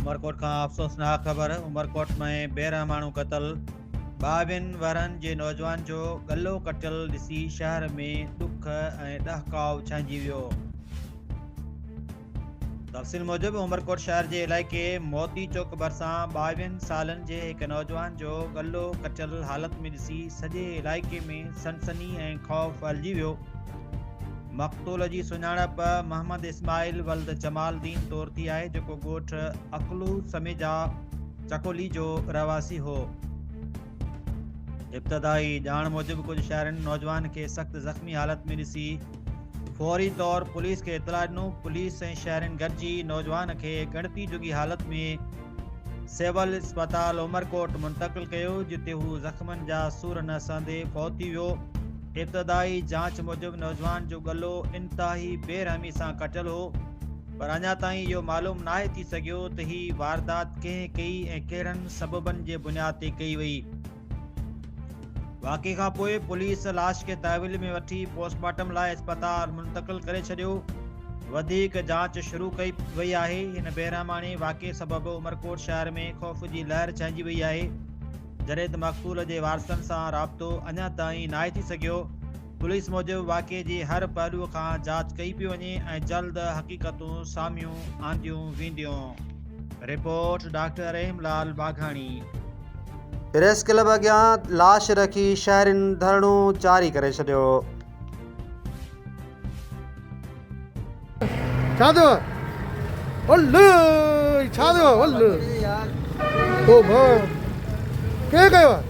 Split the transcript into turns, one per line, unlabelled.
عمرڪوٽ کان افسوسناڪ خبر، عمرڪوٽ ۾ بيرحماڻو قتل، ٻاويهن ورهن جي نوجوان جو ڳلو ڪٽيل ڏسي شهر ۾ ڏک ۽ ڏهڪاء ڇانئجي ويو. تفصيل موجب عمرڪوٽ شهر جي علائقي موتي چوڪ ڀرسان ٻاويهن سالن جي هڪ نوجوان جو ڳلو ڪٽيل حالت ۾ ڏسي سڄي علائقي ۾ سنسني ۽ خوف ڦهلجي ويو. مقتول جي سڃاڻپ محمد اسماعيل ولد جمال الدين طور ٿي آهي جيڪو ڳوٺ عقلو سميجا چڪولي جو رهواسي هو. ابتدائي ڄاڻ موجب ڪجهه شهرين نوجوان کي سخت زخمي حالت ۾ ڏسي فوري طور پوليس کي اطلاع ڏنو، پوليس ۽ شهرين گڏجي نوجوان کي ڳڻتي جوڳي حالت ۾ سول اسپتال عمرڪوٽ منتقل ڪيو جتي هو زخمن جا سور نه سهندي فوت ٿي ويو. ابتدائي جاچ موجب نوجوان جو ڳلو انتهائي بي رحمي سان ڪٽيل هو پر اڃا تائين اهو معلوم ناهي ٿي سگهيو ته هي واردات ڪنهن ڪئي ۽ ڪهڙن سببن جي بنياد تي ڪئي وئي. واقعي کان پوء پوليس لاش کي تحويل ۾ وٺي پوسٽ مارٽم لاء اسپتال منتقل ڪري ڇڏيو، وڌيڪ جاچ شروع ڪئي وئي آهي. هن بيرحماڻي واقعي سبب عمرڪوٽ شهر ۾ خوف جي لهر ڇانئجي وئي آهي. جڏهن ته مقتول جي وارثن سان رابطو اڃا تائين ناهي ٿي سگهيو، پوليس موجب واقعي جي هر پهلوء کان جاچ ڪئي پئي وڃي ۽ جلد حقيقتون سامهيون آنديون وينديون. Report, doctor Rahim Lal Baghani.
Press club اڳيان لاش رکي شهرين ڌرڻو جاري ڪري ڇڏيو.
ڇا ٿيو ول ڇا ٿيو ول او ڀا ڪنهن ڪيو آهي؟